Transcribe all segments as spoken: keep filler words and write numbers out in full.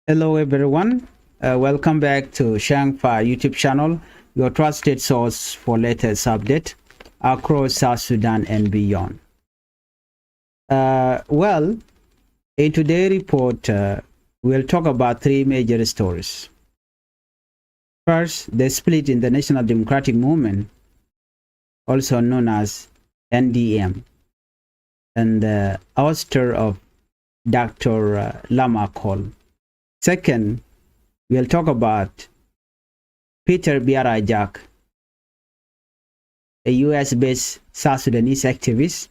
Hello, everyone. Uh, welcome back to Shangfa YouTube channel, your trusted source for latest update across South Sudan and beyond. Uh, well, in today's report, uh, we'll talk about three major stories. First, the split in the National Democratic Movement, also known as N D M, and the ouster of Doctor uh, Lam Akol. Second, we'll talk about Peter Biar Ajak, a U S-based South Sudanese activist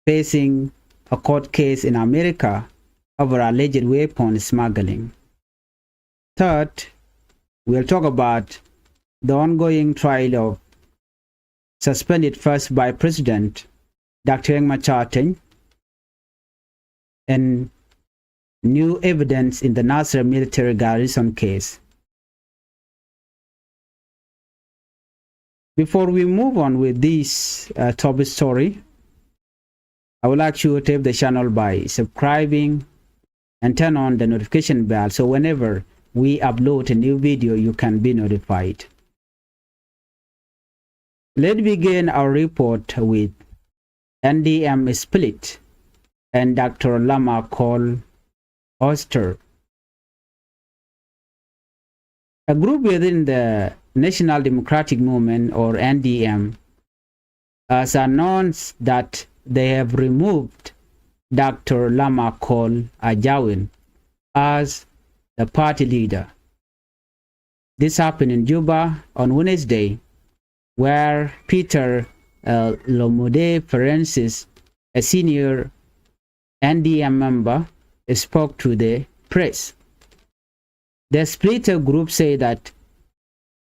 facing a court case in America over alleged weapon smuggling. Third, we'll talk about the ongoing trial of suspended First Vice President Doctor Riek Machar Teny and new evidence in the Nasir military garrison case. Before we move on with this uh, top story, I would like you to help the channel by subscribing and turn on the notification bell, so whenever we upload a new video, you can be notified. Let's begin our report with N D M split and Doctor Lam Akol ouster. A group within the National Democratic Movement, or N D M, has announced that they have removed Doctor Lam Akol Ajawin as the party leader. This happened in Juba on Wednesday, where Peter uh, Lomode Francis, a senior N D M member, spoke to the press. The splitter group say that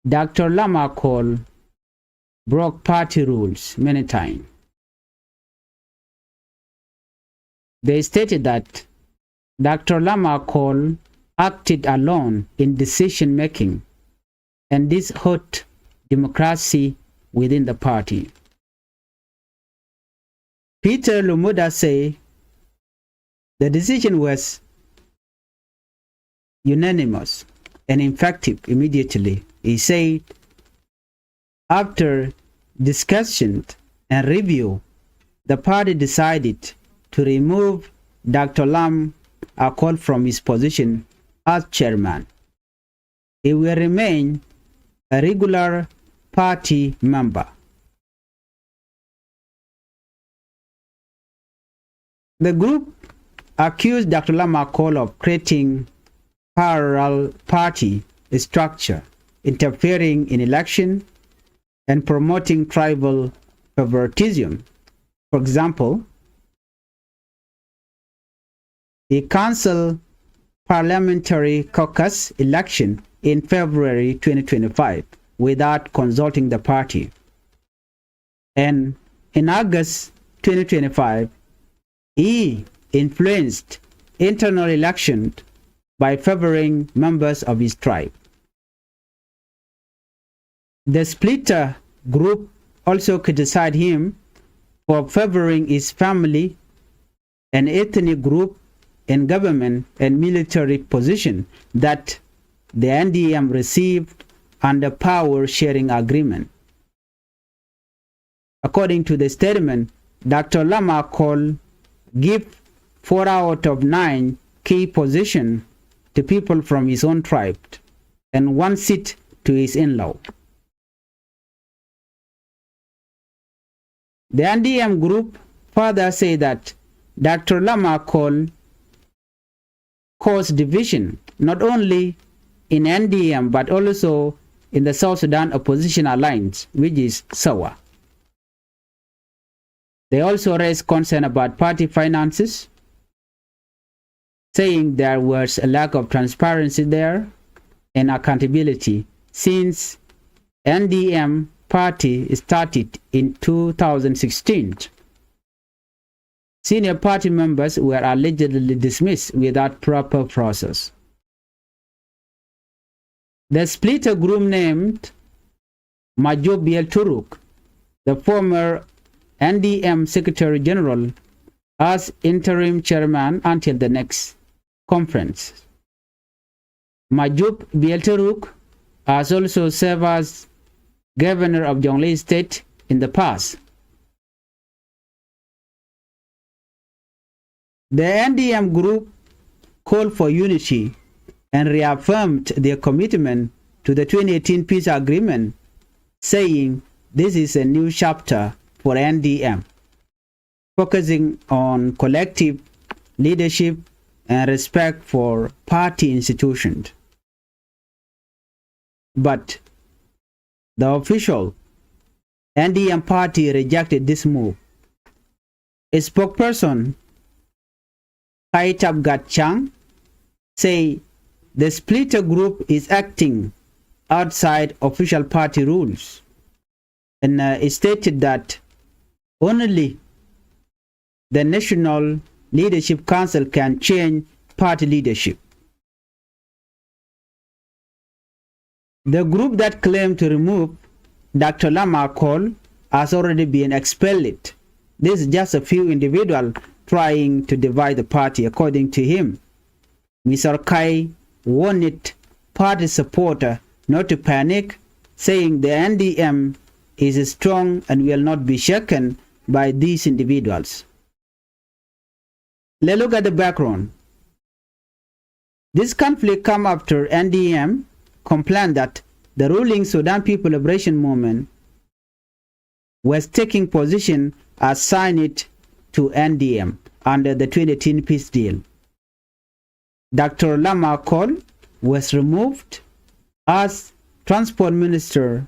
Doctor Lam Akol broke party rules many times. They stated that Doctor Lam Akol acted alone in decision making, and this hurt democracy within the party. Peter Lumuda say the decision was unanimous and effective immediately. He said, after discussion and review, the party decided to remove Doctor Lam Akol from his position as chairman. He will remain a regular party member. The group accused Doctor Lam Akol of creating parallel party structure, interfering in election, and promoting tribal favoritism. For example, he cancelled parliamentary caucus election in February twenty twenty-five without consulting the party. And in August twenty twenty-five, he influenced internal election by favoring members of his tribe. The splitter group also criticized him for favoring his family, an ethnic group, in government and military position that the N D M received under power sharing agreement. According to the statement, Doctor Lam Akol give four out of nine key position to people from his own tribe and one seat to his in-law. The N D M group further say that Doctor Lam Akol cause division not only in N D M but also in the South Sudan Opposition Alliance, which is SOA. They also raise concern about party finances, saying there was a lack of transparency there and accountability since N D M party started in two thousand sixteen. Senior party members were allegedly dismissed without proper process. The splitter group named Majob Biel Turuk, the former N D M Secretary General, as interim chairman until the next conference. Majop Biel Teruk has also served as governor of Jonglei State in the past. The N D M group called for unity and reaffirmed their commitment to the twenty eighteen peace agreement, saying this is a new chapter for N D M, focusing on collective leadership and respect for party institutions. But the official N D M party rejected this move. A spokesperson, Kai Tap Gat Chang, say the splitter group is acting outside official party rules and, uh, stated that only the National Leadership Council can change party leadership. The group that claimed to remove Doctor Lam Akol has already been expelled. This is just a few individuals trying to divide the party, according to him. Mister Kai warned party supporter not to panic, saying the N D M is strong and will not be shaken by these individuals. Let's look at the background. This conflict come after N D M complained that the ruling Sudan People Liberation Movement was taking position assigned to N D M under the twenty eighteen peace deal. Doctor Lam Akol was removed as transport minister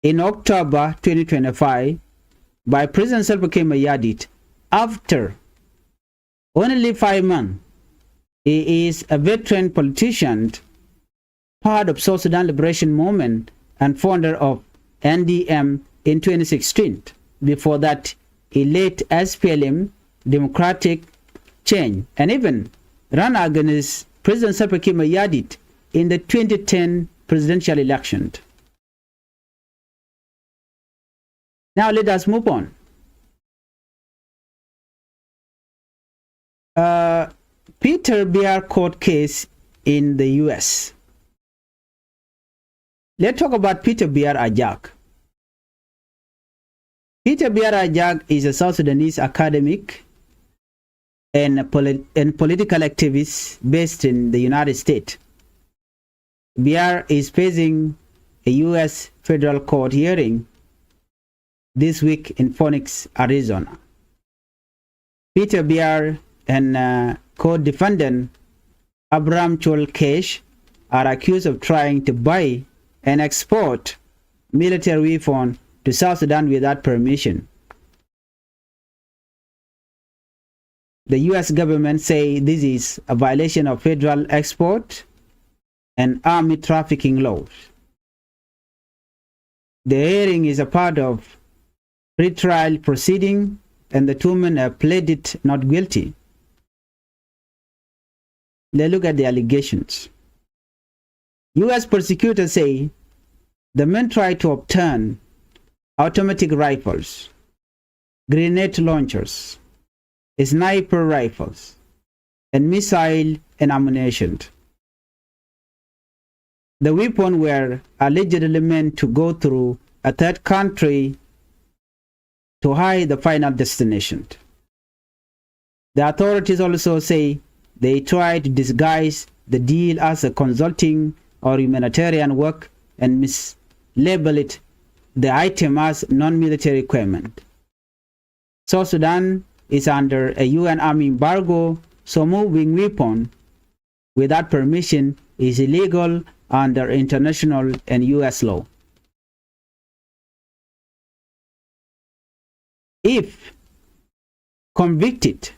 in October twenty twenty-five by President Salva Kiir Mayardit after only five months. He is a veteran politician, part of South Sudan Liberation Movement and founder of N D M in twenty sixteen. Before that, he led S P L M Democratic Change and even ran against President Salva Kiir Mayardit in the twenty ten presidential election. Now let us move on. Uh, Peter Biar court case in the U S. Let's talk about Peter Biar Ajak. Peter Biar Ajak is a South Sudanese academic and a polit-, and political activist based in the United States. Biar is facing a U S federal court hearing this week in Phoenix, Arizona. Peter Biar and, uh, co-defendant Abraham Chol Kesh are accused of trying to buy and export military weapon to South Sudan without permission. The U S government say this is a violation of federal export and army trafficking laws. The hearing is a part of pre-trial proceeding and the two men have pleaded not guilty. Let's look at the allegations. U S prosecutors say the men tried to obtain automatic rifles, grenade launchers, sniper rifles, and missile and ammunition. The weapons were allegedly meant to go through a third country to hide the final destination. The authorities also say they tried to disguise the deal as a consulting or humanitarian work and mislabel it, the item as non-military equipment. South Sudan is under a U N army embargo, so moving weapon without permission is illegal under international and U S law. If convicted,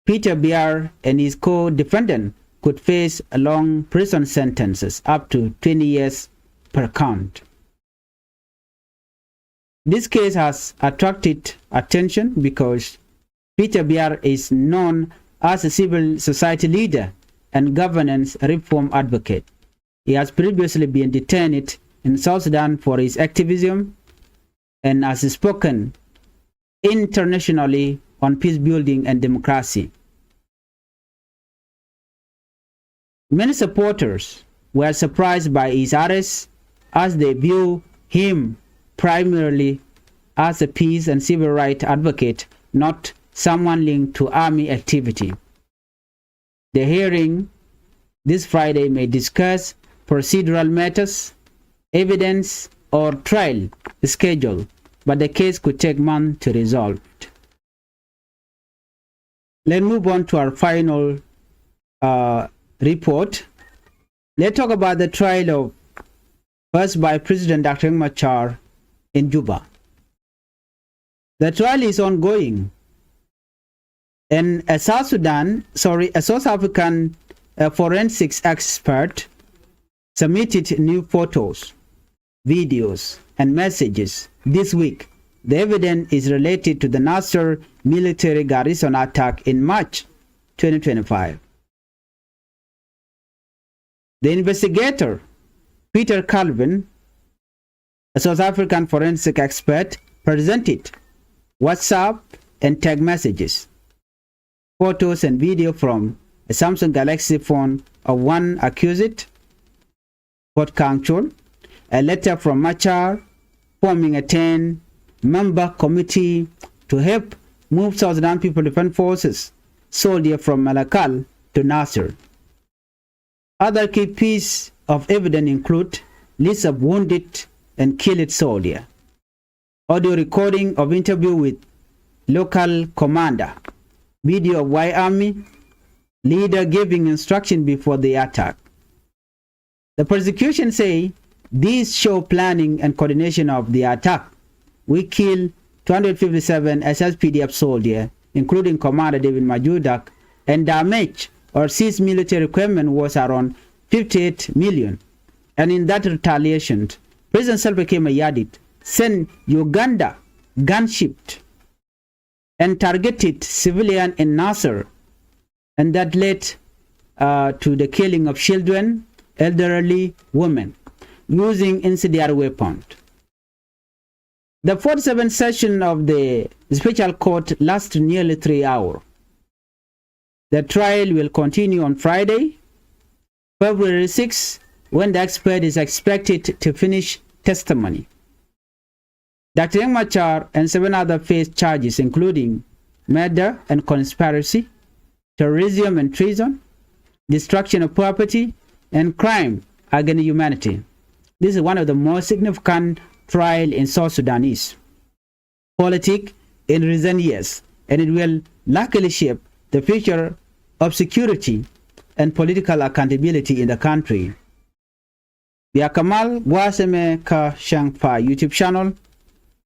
Peter Biar and his co-defendant could face long prison sentences up to twenty years per count. This case has attracted attention because Peter Biar is known as a civil society leader and governance reform advocate. He has previously been detained in South Sudan for his activism and has spoken internationally on peace building and democracy. Many supporters were surprised by his arrest, as they view him primarily as a peace and civil rights advocate, not someone linked to army activity. The hearing this Friday may discuss procedural matters, evidence, or trial schedule, but the case could take months to resolve. Let's move on to our final, uh, report. Let's talk about the trial of First Vice President Doctor Riek Machar in Juba. The trial is ongoing, and a South Sudan, sorry, a South African, uh, forensics expert submitted new photos, videos, and messages this week. The evidence is related to the Nasser military garrison attack in March twenty twenty-five. The investigator, Peter Calvin, a South African forensic expert, presented WhatsApp and text messages, photos and video from a Samsung Galaxy phone of one accused, Port Kang Chol, a letter from Machar forming a ten-member committee to help move South Sudan People Defense Forces soldier from Malakal to Nasser. Other key piece of evidence include list of wounded and killed soldier, audio recording of interview with local commander, video of White Army leader giving instruction before the attack. The prosecution say these show planning and coordination of the attack. We kill two hundred fifty-seven S S P D F soldier, including Commander David Majur Dak, and damage or seized military equipment was around fifty-eight million. And in that retaliation, President Salva Kiir Mayardit sent Uganda gunship and targeted civilian in Nasser, and that led, uh, to the killing of children, elderly women, using incendiary weapon. The forty-seventh session of the special court lasted nearly three hours. The trial will continue on Friday, February sixth, when the expert is expected to finish testimony. Doctor Riek Machar and seven other face charges, including murder and conspiracy, terrorism and treason, destruction of property, and crime against humanity. This is one of the most significant trial in South Sudanese politics in recent years, and it will likely shape the future of security and political accountability in the country. Bia kɛ mal gua̱a̱th ɛmɛ kä Cäŋ Pay YouTube channel.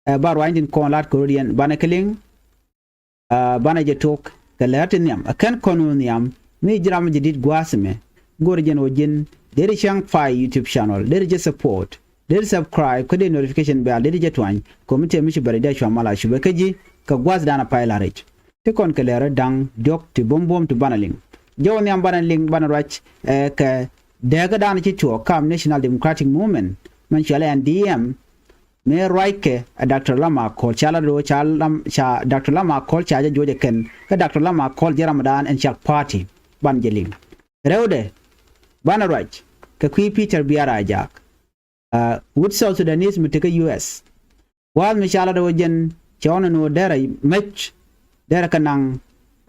Ɛ, ba ruac in tin kɔn lat kɛ rot yɛn banɛ kɛ liŋ. Ɛ, banɛ jɛ tok kɛ lɛr ti nhiam. Ɛ kɛn kɔn wä nhiam mi ji̱ ram jɛ dit gua̱a̱th ɛmɛ. Go̱r jɛn wä ji̱n deri Cäŋ Pay YouTube channel, deri jɛ support, deri subscribe kä deri notification bell, deri jɛ tuany. Kɔmi tëë mi ci bɛr dee cua mal a cupɛ kä ji̱ kɛ gua̱a̱th dan a pay la rɛc. Ti kɔn kɛ lɛr da̱ŋ diɔ̱k ti buɔ̱m buɔ̱m ti banɛ liŋ. Jɛ wä nhiam banɛ liŋ banɛ ruac, ɛ, kɛ dɛɛkä dan ci tuɔɔk kam National Democratic Movement mɛn cuɛl N D M. Mëë ruackɛ ɛ Doctor Lam Akol ca la do̱ ca lam ca Doctor Lam Akol ca jɛ juɔc ɛ kɛn kä Doctor Lam Akol jɛ ramdan ɛn cak party. Ban jɛ liŋ rɛwdɛ banɛ ruac kɛ kui̱ Peter Biar Ajak. Ɛ, wut South Sudanese mi te kä U S. Gua̱a̱th mi ca lat ɛ wä jɛn cɛ ɣɔn ɛn ɣöö derɛ mec derɛ kɛ naŋ,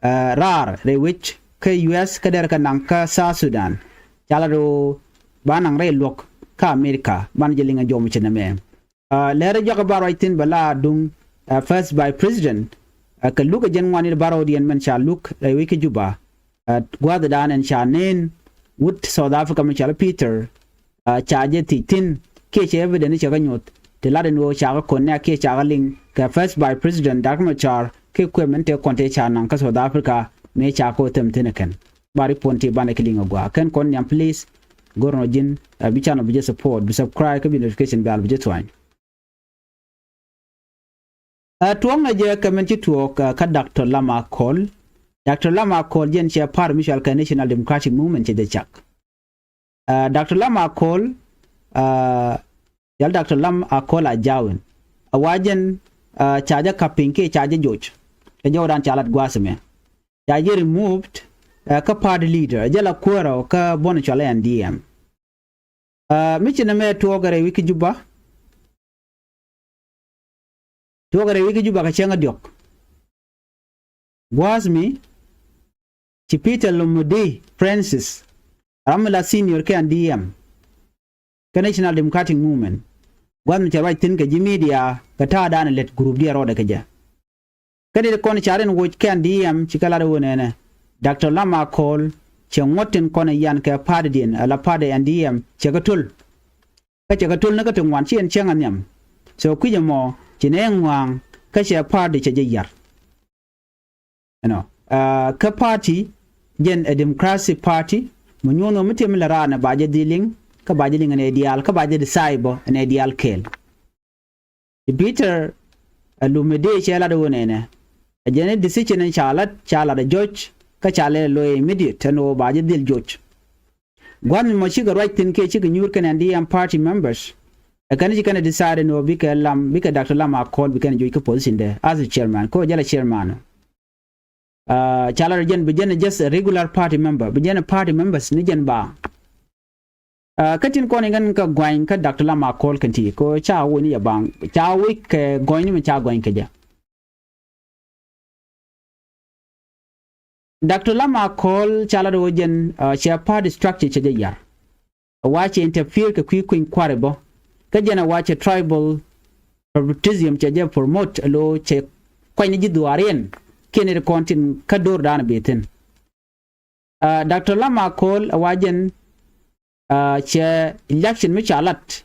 ɛ, raar rɛy wec kä U S kä derɛ kɛ naŋ kä South Sudan. Ca lat ɛ wä ba naŋ rɛy luɔ̱k kä America. Ban jɛ liŋ ɛ jɔm cɛ nɛmɛ. Ɛ, lɛr ɛ jɔk ɛ ba ruac thi̱n bɛ la duŋ, ɛ, First Vice President, ɛ, kɛ luk ɛ jɛn ŋuan in ba rɔɔdiɛn mɛn ca luk rɛy wec kä Juba. Ɛ, gua̱a̱th dan ɛn ca neen wut South Africa mi cɔal Peter, ɛ, ca jɛ thiec thi̱n kiɛ cɛ evidence cɛ kɛ nyuɔth ti lat ɛn ɣöö ca kɛ connect kiɛ ca kɛ liŋ kɛ First Vice President Doctor Machar kiɛ kuɛ min tëë kɔn tëë ca naŋ kä South Africa mëë ca kɛ wä them thi̱n ɛ kɛn. Ba ri puɔ̱n ti banɛ kɛ liŋ ɛ gua̱a̱ kɛn kɔn nhiam please. Go̱r nɔ ji̱n, ɛ, bi channel bi jɛ support, bi subscribe kä bi notification bell bi jɛ tuany. Ɛ, tuɔ̱ŋnɛ jɛ kɛ min ci tuɔɔk, ɛ, kä Doctor Lam Akol. Doctor Lam Akol jɛn cɛ par mi cɔal kɛ National Democratic Movement cɛ jɛ cak. Ɛ, Doctor Lam Akol, ɛ, yal Doctor Lam Akol Ajawin. Ɛ wa jɛn, ɛ, ca jɛ ka̱p piny kiɛ ca jɛ joc. Ɛ jɔwdan ca lat gua̱a̱th ɛmɛ. Ca jɛ removed ɛ, kä party leader, jɛ la kuäärä kä buɔ̱n cɔal i̱ N D M. Ɛ, mi ci nɛmɛ tuɔɔk rɛy wec kä Juba. Tuɔɔk rɛy wec kä Juba kɛ cäŋ a diɔ̱k. Gua̱a̱th mi ci Peter Lumidi Francis, ram mi la senior kɛ N D M kɛ National Democratic Movement. Gua̱a̱th mi cɛ ruac thi̱n kɛ ji̱ media kɛ ta̱a̱dan lät group diɛ rɔɔdɛ kɛ jɛ. Kä nɛy ti kɔn ca rin woc kɛ N D M ci kɛ lat ɣöö nɛnɛ Doctor Lam Akol cɛ ŋuɔ̱t tin kɔn yan kɛ party diɛn, ala party N D M cɛ kɛ töl. Kä cɛ kɛ töl ni kä ti ŋuan ci ɛn cäŋ a nhiam. So kui̱c ɛmɔ ci nɛ ŋua̱a̱ŋ kä cɛ party cɛ jɛ yar. Ɛnɔ, kä party jɛn ɛ Democratic Party, mi nyuɔ̱n ɣöö mi tiɛ mi lɛ raanɛ ba jɛ dhil liŋ, kä ba jɛ liŋ ɛn ɛ diaal, kä ba jɛ decide bä ɛn ɛ diaal kɛɛl. Ci Peter ɛ Lumidi cɛ lat ɣöö nɛnɛ, ɛ jɛn ɛ decision in ca lat, ca lat ɛ judge, kä ca lɛ lo̱ immediate ɛn ɣöö ba jɛ dhil judge. Gua̱n mi mɔ cikɛ ruac thi̱n kiɛ cikɛ nyuur kɛn N D M party members, ɛ kɛn ci kɛn ɛ decide ɛn ɣöö bikɛ Lam, bikɛ Doctor Lam Akol bikɛn ɛ judge kä position dɛ as a chairman, kä ɣöö jɛ la chairman. Ca lat ɛ jɛn bi jɛn ɛ just a regular party member, bi jɛn ɛ party members ni jɛn ba. Kä tin kɔn in kɛn kä gɔany kä Doctor Lam Akol kɛn ti ko ca wec ni jɛ baŋ, ca wec kɛ gɔany ni mi ca gɔany kɛ jɛ. Doctor Lam Akol ca lat ɛ wä jɛn cɛ party structure cɛ jɛ yar. Ɛ wa cɛ interfere kɛ kui̱ kui̱ny kua̱ri bä. Kä jɛn ɛ wa cɛ tribal favoritism cɛ jɛ promote ɛ lo̱ cɛ kuany ni ji̱ dhuaariɛn kiɛn ri kɔn tin kä do̱r da̱a̱n ɛ bi thi̱n. Doctor Lam Akol ɛ wa jɛn cɛ election mi ca lat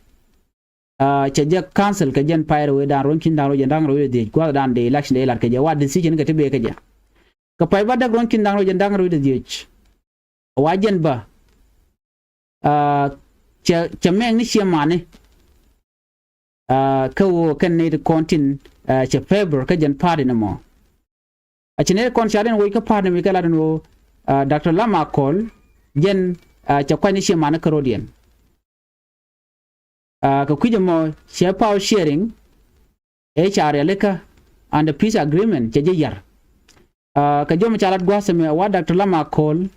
cɛ jɛ cancel kɛ jɛn pay rɛw da̱a̱n ruɔ̱n ki̱n da̱a̱n rɛw jɛn da̱a̱n rɛw jɛ dhiec gua̱th da̱a̱n dee election dee lat kɛ jɛ wa decision kɛ ti bee kɛ jɛ. Kɛ pay ba däk ruɔ̱n ki̱n da̱a̱n rɛw jɛn da̱a̱n rɛw jɛ dhiec ɛ wa jɛn bä cɛ, cɛ mɛŋ ni ciɛ mani. Kä ɣöö kɛn nɛy ti kɔn tin cɛ favor kä jɛn party ni mɔ. A ci nɛy ti kɔn ca rin woc kä party ni mɔ kɛ lat ni ɣöö Doctor Lam Akol jɛn cɛ kuany ni ciɛ mani kä ro̱diɛn. Kɛ kui̱c ɛmɔ cɛ power sharing ëë ca rialikä under peace agreement cɛ jɛ yar. Kɛ jɔmɛ ca lat gua̱a̱th ɛmɛ wa Doctor Lam Akol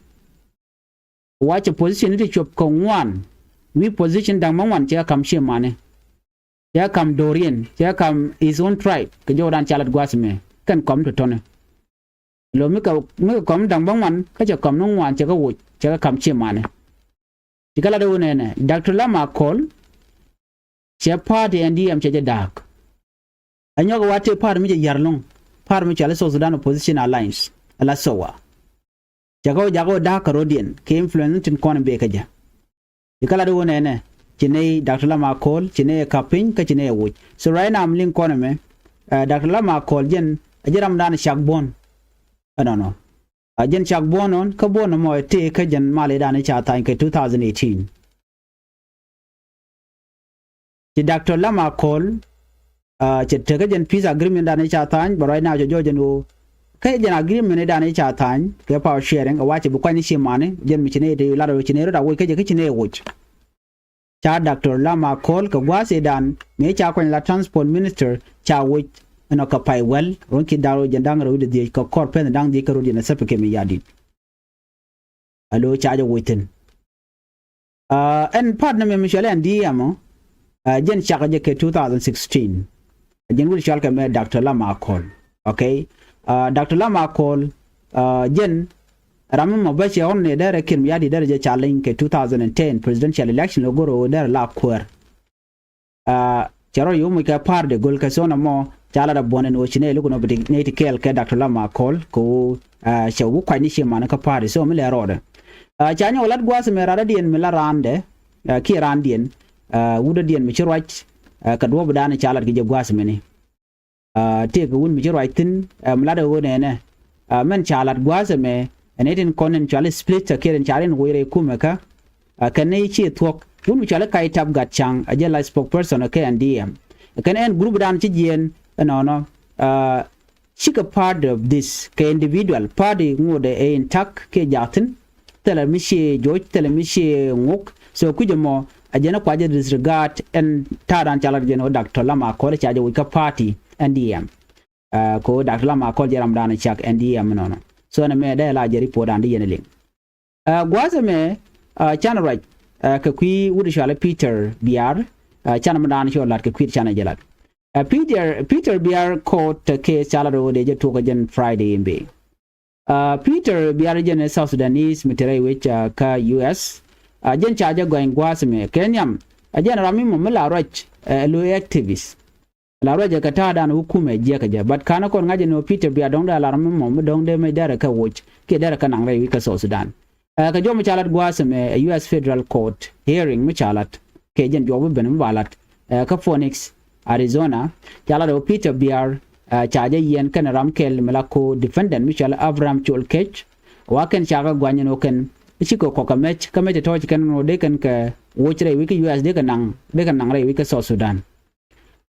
wa cɛ position ni ti cuɔp kɛ ŋuan wi̱i̱ position da̱ŋ ma ŋuan cɛ kɛ ka̱m ciɛ mani. Cɛ kɛ ka̱m do̱riɛn, cɛ kɛ ka̱m his own tribe kɛ jɔwdan ca lat gua̱a̱th ɛmɛ kɛn kɔm tɔ̱tɔ̱ni. Lo̱ mi kɛ, mi kɛ kɔm da̱ŋ bä ŋuan kä cɛ kɔm ni ŋuan cɛ kɛ woc cɛ kɛ ka̱m ciɛ mani. Ci kɛ lat ɛ wä nɛnɛ Doctor Lam Akol cɛ party N D M cɛ jɛ da̱a̱k. Ɛ nyɔk ɛ wa tëë party mi cɛ ya̱r lo̱ŋ, party mi cɔal i̱ South Sudan Opposition Alliance, ala SSOA. Cɛ kɛ wä jakä wä da̱a̱k kɛ ro̱diɛn kɛ influence tin kɔn in bëë kä jɛ. Ci kɛ lat i̱ wä nɛnɛ ci nɛy Doctor Lam Akol ci nɛy ɛ ka̱p piny kä ci nɛy ɛ woc. So right now mi liŋ kɔn ɛmɛ Doctor Lam Akol jɛn a ji̱ ramdan cak buɔ̱n. Ɛnɔnɔ a jɛn cak buɔ̱n ɔn kä buɔ̱n ɛmɔ ɛ tëë kä jɛn malidan i̱ ca tha̱a̱ny kɛ two thousand eighteen. Ci Doctor Lam Akol cɛ tekä jɛn peace agreement dan i̱ ca tha̱a̱ny bɛ right now cɛ jɔɔc jɛn ɣöö kä jɛn agreement i̱ dan i̱ ca tha̱a̱ny kɛ power sharing ɛ wa cɛ bi kuany i̱ ci mani jɛn mi ci nɛy ti lat ɣöö ci nɛy rot a woc kä jɛ kä ci nɛy ɛ woc. Ca Doctor Lam Akol kɛ gua̱a̱th i̱ dan mi ca kuany la transport minister ca woc ɛnɔ kɛ pay wäl ruɔ̱n ki̱n da̱ŋ rɛw jɛn da̱ŋ rɛw wi̱cdɛ dhiec kɛ kɔr pɛn da̱ŋ dhiec kä rot yɛn ɛ thäpi kɛ mi ya̱di̱t. Alo ca jɛ woc thi̱n. Ɛn party ni mɛ mi cɔal i̱ N D M ɔ jɛn cakɛ jɛ kɛ two thousand sixteen. Jɛn wut cɔal kɛ mɛ Doctor Lam Akol. Okay. Doctor Lam Akol jɛn ram mi mɔ bä cɛ ɣɔn ni dɛrɛ kiɛn mi ya̱di̱t dɛrɛ jɛ ca leny kɛ two thousand and ten presidential election lɛ go̱r ɣöö dɛrɛ la kuäär. Cɛ rɔ yo̱o̱ muc kɛ party go̱l kɛ thon ɛmɔ ca lat a buɔ̱n ɛn ɣöö ci nɛy lo̱k ɛn ɣöö bi ti nɛy ti kɛɛl kɛ Doctor Lam Akol kɛ ɣöö cɛ wä kuac ni ci mani kä party so mi lɛ rɔɔdɛ. Ca nyɔk lat gua̱a̱th ɛmɛ ran rɔ̱diɛn mi la raandɛ kiɛ raandiɛn wut rɔ̱diɛn mi ci ruac kɛ duɔ̱ɔ̱pdan ca lat kɛ jɛ gua̱a̱th ɛmɛni. Tëëkɛ wut mi ci ruac thi̱n mi lat ɛ ɣöö nɛnɛ mɛn ca lat gua̱a̱th ɛmɛ ɛn ɛ tin kɔn ɛn cuali split ɛ kiɛ ɛn ca rin woc rɛy kumɛ kä kɛn ni ci thuɔ̱k wut mi cuali kac tap gat caŋ a jɛ la spokesperson ɛ kɛ N D M. Kɛn ɛn group dan ci jiɛɛn ɛnɔnɔ cikɛ part of this kɛ individual party ŋotdɛ ɛ intact kiɛ jaathin. Thilɛ mi ciɛ joc thilɛ mi ciɛ ŋok. So kui̱c ɛmɔ a jɛn ɛ kuacɛ disregard ɛn ta̱a̱dan ca lat jɛn ɣöö Doctor Lam Akol ca jɛ woc kä party N D M. Kɛ ɣöö Doctor Lam Akol jɛ ramdan cak N D M nɔnɔ. So ɛn ɛmɛ dee la jɛ report dan di yɛn liŋ. Ɛ, gua̱a̱th ɛmɛ, ɛ, canɛ ruac, ɛ, kɛ kui̱ wut cɔalɛ Peter Biar, ɛ, canɛ mi daan cɔ lat kɛ kui̱ canɛ jɛ lat. Ɛ, Peter, Peter Biar court te case ca lat ɣöö dee jɛ tuɔk kä jɛn Friday in bëë. Ɛ, Peter Biar jɛn ɛ South Sudanese mi te rɛy wec, ɛ, kä U S. Ɛ, jɛn ca jɛ gɔ̱ny gua̱a̱th ɛmɛ kɛ nhiam, ɛ, jɛn ram mi mɔ mi la ruac, ɛ, lo̱ activist. La ruacɛ kɛ ta̱a̱dan wi kumɛ jiɛkɛ jɛ. But ka̱n kɔn ŋa̱c ɛn ɣöö Peter Biar dɔ̱ŋ dee a lar mi mɔ mi dɔ̱ŋ dee mec derɛ kɛ woc kiɛ derɛ kɛ naŋ rɛy wi̱c kä South Sudan. Ɛ, kɛ jɔw mi ca lat gua̱a̱th ɛmɛ, ɛ, U S Federal Court hearing mi ca lat kɛ jɛn juɔk bi ben mi ba lat, ɛ, kä Phoenix, Arizona. Ca lat ɛ ɣöö Peter Biar, ɛ, ca jɛ yiɛn kɛnɛ ram kɛl mi la co-defendant mi cɔal Abraham Col Kec. Wa kɛn ca kɛ gua̱ny ɛn ɣöö kɛn cikɛ kɔk kɛ mec, kä mec ɛ tɔ̱ ci kɛn ɛn ɣöö dee kɛn kɛ woc rɛy wi̱c kä U S dee kɛ naŋ, dee kɛ naŋ rɛy wi̱c kä South Sudan.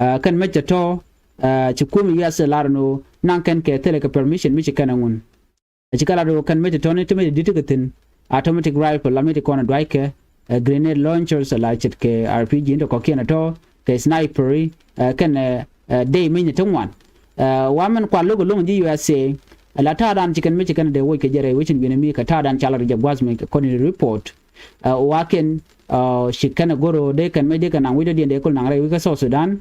Ɛ, kɛn mec tɔ̱, ɛ, ci kum U S lar ni ɣöö naŋ kɛn kɛ thilɛ kɛ permission mi ci kɛn ɛ ŋun. Ɛ ci kɛ lar ni ɣöö kɛn mec tɔ̱ ni ti mec di̱t ti kɛ thi̱n, automatic rifle la mi ti kɔn ɛ duackɛ, ɛ, grenade launchers la ce̱tkɛ R P G in ti kɔ̱kiɛn ɛ tɔ̱, kɛ sniper, ɛ, kɛn, ɛ, ɛ, dey mec ni ti ŋuan. Ɛ, wa mɛn kual lo̱k lo̱ŋ ji̱ U S A, ɛ, la ta̱a̱dan ci kɛn mec ci kɛn ɛ dee woc kɛ jɛ rɛy wecin wi̱n mi kɛ ta̱a̱dan ca lar jɛ gua̱th mi kɛ kɔn in report. Ɛ, wa kɛn, ɛ, ci kɛn ɛ go̱r ɣöö dee kɛn mec dee kɛ naŋ wi̱cdɔ̱diɛn dee kul naŋ rɛy wi̱c kä South Sudan.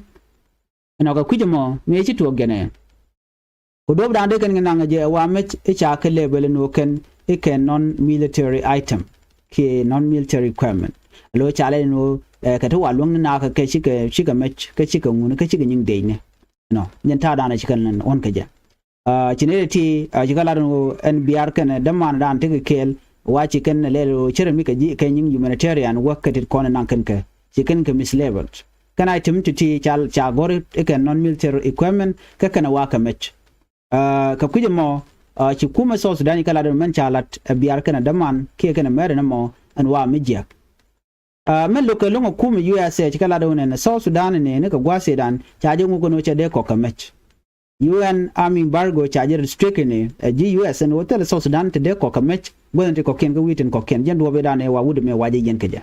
Ɛnɔ kɛ kui̱c ɛmɔ mëë ci tuɔɔk jɛn ɛ. Ku duɔ̱ɔ̱pdan dee kɛn kɛ naŋ jɛ ɛ wa mec i̱ ca kɛ level ɛn ɣöö kɛn i̱ kɛn non-military item kiɛ non-military equipment. Lo̱ ca lɛ ɛn ɣöö, ɛ, kɛ ti wa luäŋni nakä kɛ cikɛ, cikɛ mec, kɛ cikɛ ŋuni, kɛ cikɛ nyiŋ dec ni. Nɔ, jɛn ta̱a̱dan ɛ ci kɛn ɣɔ̱n kɛ jɛ. Ɛ, ci nɛy ti, ɛ, ci kɛ lat ɛn ɣöö ɛn Biar kɛnɛ dämandan tekɛ kɛɛl, wa ci kɛn lɛl ɣöö cärɛ mi kɛ ji̱ kɛ nyiŋ humanitarian work kɛ tit kɔn ɛ naŋ kɛn kɛ, ci kɛn kɛ mislabeled. Kɛn item ti ti ca, ca gɔ̱r i̱ kɛn non-military equipment, kä kɛnɛ wa kɛ mec. Ɛ, kɛ kui̱c ɛmɔ, ɛ, ci kumɛ South Sudan ci kɛ lat ɛn ɣöö mɛn ca lat ɛ Biar kɛnɛ däman kiɛ kɛnɛ mɛr ɛn ɛmɔ ɛn wa mi jiäk. Ɛ, mɛn lo̱kɛ lo̱ŋ ɛ kumɛ U S A ci kɛ lat ɣöö nɛn South Sudan ni, ni kɛ gua̱a̱th ëëdan ca jɛ ŋuk ɛn ɣöö cɛ dee kɔk kɛ mec. U N army embargo ca jɛ restrict ni, ɛ, ji̱ U S ɛn ɣöö thilɛ South Sudan ti dee kɔk kɛ mec, gua̱th ɛn ti kɔ̱kiɛn kä wi̱i̱ tin kɔ̱kiɛn, jɛn duɔ̱ɔ̱p ëëdan ɛ wa wut ɛmɛ wa jɛ yiɛn kɛ jɛ.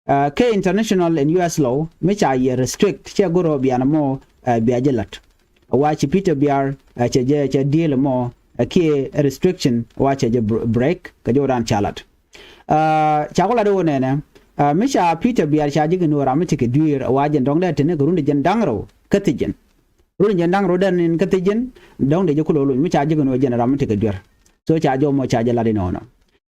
Ɛ, kɛ international and U S law mi ca yɛ restrict, cɛ go̱r ɣöö bia nɔmɔ, ɛ, bia jɛ la̱t. Wa ci Peter Biar, ɛ, cɛ jɛ, cɛ deal ɛmɔ, ɛ, kiɛ restriction wa cɛ jɛ br-, break kɛ jɔwdan ca la̱t. Ɛ, ca ku lat ɣöö nɛnɛ, ɛ, mi ca Peter Biar ca ji̱ kɛ no̱o̱ŋ ram mi ti kɛ dui̱r, ɛ, wa jɛn dɔ̱ŋ dee teni kɛ run ti jɛn da̱ŋ rɛw kä thi̱ji̱n. Run ti jɛn da̱ŋ rɛw dee nin kä thi̱ji̱n, dɔ̱ŋ dee jɛ ku lo̱o̱ luny mi ca ji̱ kɛ no̱o̱ŋ jɛn ram mi ti kɛ dui̱r. So ca jɔw mɔ ca jɛ lat inɔnɔ.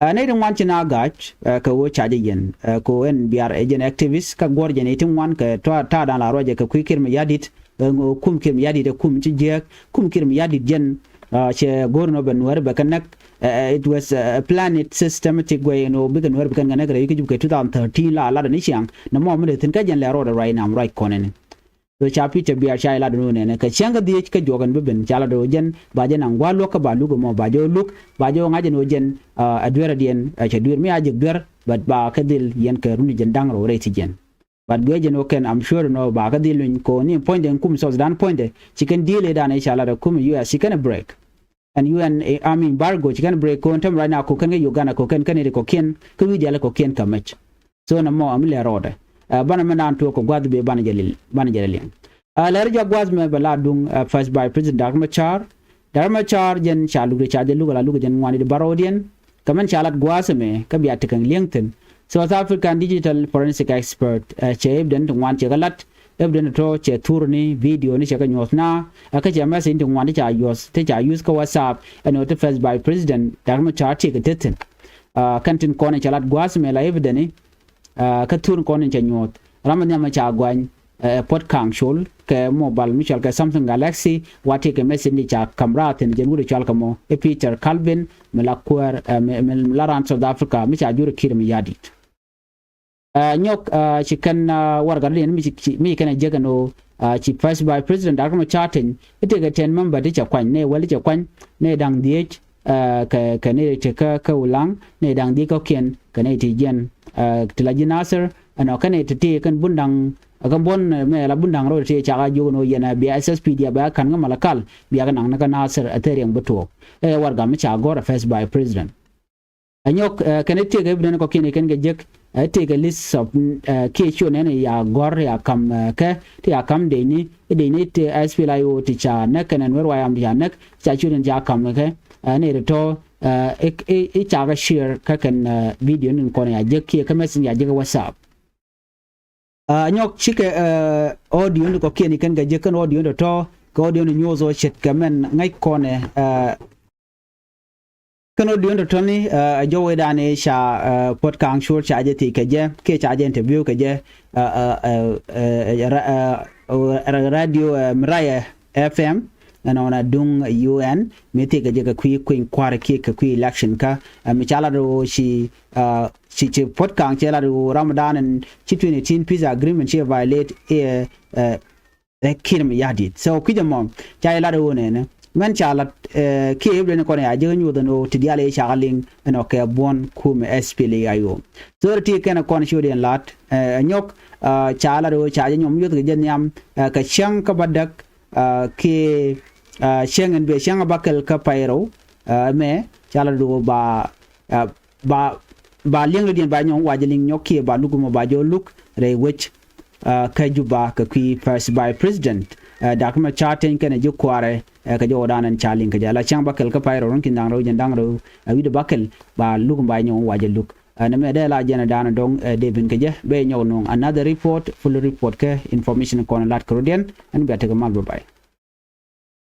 Ɛ, nɛy ti ŋuan ci na ga̱a̱c, ɛ, kɛ ɣöö ca jɛ yiɛn, ɛ, kɛ ɣöö ɛn Biar ɛ jɛn activist, kä guɔ̱r jɛ nɛy ti ŋuan kɛ ta̱a̱, ta̱a̱dan la ruacɛ kɛ kui̱ Kiir Mayardit, ɛ, ŋö kum Kiir Mayardit ɛ kum ci jiääk, kum Kiir Mayardit jɛn, ɛ, cɛ go̱r nɔ bɛ Nuäär bɛ kɛ näk, ɛ, ɛ, it was a planned systematic way, you know, bikɛ Nuäär bikɛn kɛ näk rɛy kä Jubɛ kɛ two thousand thirteen la lat ni ciaŋ, nɔmɔ mi dee thi̱n kä jɛn lɛ rɔɔdɛ right now, right kɔnɛni. So ca Peter Biar ca jɛ lat ɛn ɣöö nɛnɛ kɛ cäŋ kä dhieec kä juɔk ɛn bi ben ca lat ɣöö jɛn ba jɛ naŋ gua̱a̱th luäk kä ba luk ɛmɔ ba jɛ ɣöö luk ba jɛ ɣöö ŋa̱c ɛn ɣöö jɛn, ɛ, ɛ duer adiɛn, ɛ, cɛ duer mi a jek duer, but ba kɛ dhil yiɛn kɛ run ti jɛn da̱ŋ rɛw rɛy thi̱ji̱n. But guiɛ jɛn ɣöö kɛn I'm sure ɛn ɣöö ba kɛ dhil luny kɛ ɣöö ni puɔ̱nydɛ ɛn kum South Sudan puɔ̱nydɛ ci kɛn deal ëëdan ɛ ca lat ɛ kum U S ci kɛn ɛ break. And U N, ɛ, army embargo ci kɛn break kɔn tɛm right now kɔn kɛn kɛ Uganda kɔn kɛn kɛn iri kɔkiɛn kä wi̱i̱ diaal kɔkiɛn kä mec. So nɔmɔ ami lɛ rɔɔdɛ. Ɛ, banɛ mɛ naan tuɔɔk kɛ gua̱th bee banɛ jɛ lil, banɛ jɛ lil liɛŋ. Ɛ, lɛr jɛ gua̱th mɛ bɛ la duŋ, ɛ, First Vice President Dr. Machar. Dr. Machar jɛn ca luk di ca jɛ luk ala luk jɛn ŋuani di barɔwdiɛn. Kɛ mɛn ca lat gua̱th mɛ kä bia tekɛ liɛŋ thi̱n. South African digital forensic expert, ɛ, cɛ evidence ti ŋuan cɛ kɛ lat. Evidence tɔ cɛ thurni, video ni cɛ kɛ nyuɔth na, ɛ, kä cɛ message ti ŋuan ti ca yuɔth, ti ca use kä WhatsApp, ɛn ɣöö ti First Vice President Dr. Machar ti kɛ te thi̱n. Ɛ, kɛn tin kɔn in cɛ lat gua̱a̱th mɛ la evidence ni, ɛ, kä thurni kɔn in cɛ nyuɔth. Ram mi nhiam ca guany, ɛ, Puɔt Kaŋ Col kɛ mobile mi cɔal kɛ Samsung Galaxy, wa ti kɛ message ni ca ka̱m raar thi̱n jɛn wut cɔal kɛ mɔ i̱ Peter Calvin mi la kuäär, ɛ, mi, mi la raan South Africa mi ca jur Kiir Mayardit. Ɛ, nyɔk, ɛ, ci kɛn, ɛ, warɛgadiɛn mi ci, ci, mi ci kɛn ɛ jek ɛn ɣöö, ɛ, ci First Vice President Dr. Machar Teny i̱ tëëkɛ ten member ti cɛ kuany, nɛy wäl ti cɛ kuany, nɛy da̱ŋ dhieec, ɛ, kɛ, kɛ nɛy ti kä, kä Ulaŋ, nɛy da̱ŋ dhieec kɔ̱kiɛn, kɛ nɛy ti jiɛn, ɛ, ti la ji̱ Nasir, ɛnɔ kɛn nɛy ti ti kɛn bun da̱ŋ, ɛ, kɛn buɔ̱n, ɛ, mɛ la bun da̱ŋ rɛw ti ti cakɛ jiök ɛn ɣöö yɛn, ɛ, bia S S P D F bia ka̱n kä Malakal, bia kɛ naŋ ni kä Nasir, ɛ, thil riɛŋ bi tuɔɔk. Ɛ, warɛga mi ca gɔ̱r ɛ First Vice President. Ɛ nyɔk, ɛ, kɛn i̱ tëëkɛ evidence kɔ̱kiɛn i̱ kɛn kɛ jek, ɛ, tëëkɛ list of, ɛ, kiɛ ciö nɛn i̱ ya gɔ̱r ya ka̱m, ɛ, kɛ ti ya ka̱m decni, i̱ decni ti S P L A I O ti ca näk kɛnɛ Nuer White Army ti ca näk, ca ciö nɛn ca ka̱m kɛ, ɛ, nɛy ti tɔ̱, I̱ cakɛ share kä kɛn video ni kɔn ya jek kiɛ kä message ya jek WhatsApp. Nyɔk cikɛ audio ni kɔkiɛn i̱ kɛn kɛ jek kɛn audio ni tɔ̱tɔ̱ kɛ audio ni nyuɔth ɔ ce̱tkɛ mɛn ŋäc kɔnɛ. Kɛn audio ni tɔ̱tɔ̱ ni ɛ jɔwɛ dan i̱ ca Puɔt Kaŋ Cuɔl ca jɛ thiec kɛ jɛ kiɛ ca jɛ interview kɛ jɛ radio Miraya F M. Ɛn ɣɔn a duŋ U N mi thiec kɛ jɛ kɛ kui̱ kui̱ny kua̱r kiɛ kɛ kui̱ election kä mi ca lat ɣöö ci ci ci Puɔt Kaŋ cɛ lat ɣöö Ramadan ɛn ci twenty eighteen peace agreement ci violate iɛ ɛ Kiir Mayardit. So kui̱c ɛmɔ ca jɛ lat ɣöö nɛnɛ mɛn ca lat kiɛ i̱ blen kɔn ya jek nyuɔth ɛn ɣöö ti diaal i̱ cakɛ liŋ ɛn ɣöö kɛ buɔ̱n kumɛ S P L A I O. So ti kɛn kɔn ci wä diɛn lat ɛ nyɔk ca lat ɣöö ca jɛ nyɔm yuɔth kɛ jɛ nhiam kɛ cäŋ kä bädäk kiɛ cäŋ ɛn bɛ cäŋ a bäkɛl kä pay rɛw. Mɛ ca la duɔ̱ɔ̱k ba ba ba liɛŋ rɛdiɛn ba nyɔŋ wacɛ liŋ nyɔk kiɛ ba luk mɔ ba jɔ luk rɛy wec kä Juba kɛ kui̱ first vice president. Dak mɛ ca teny kɛnɛ ji̱ kuaarɛ kɛ jɔwä dan ɛn ca liŋ kɛ jɛ la cäŋ bäkɛl kä pay rɛw run ki̱n da̱ŋ rɛw jɛn da̱ŋ rɛw wi̱cdɛ bäkɛl ba luk mɔ ba nyɔŋ wacɛ luk. Nɛ mɛ dee la jɛn ɛ dan ɛ dɔŋ ɛ dee bin kɛ jɛ bɛ nyɔk nuɔ̱ŋ another report, full report kɛ information kɔn lat kɛ rɔdiɛn ɛn bia tekɛ mal bä bay.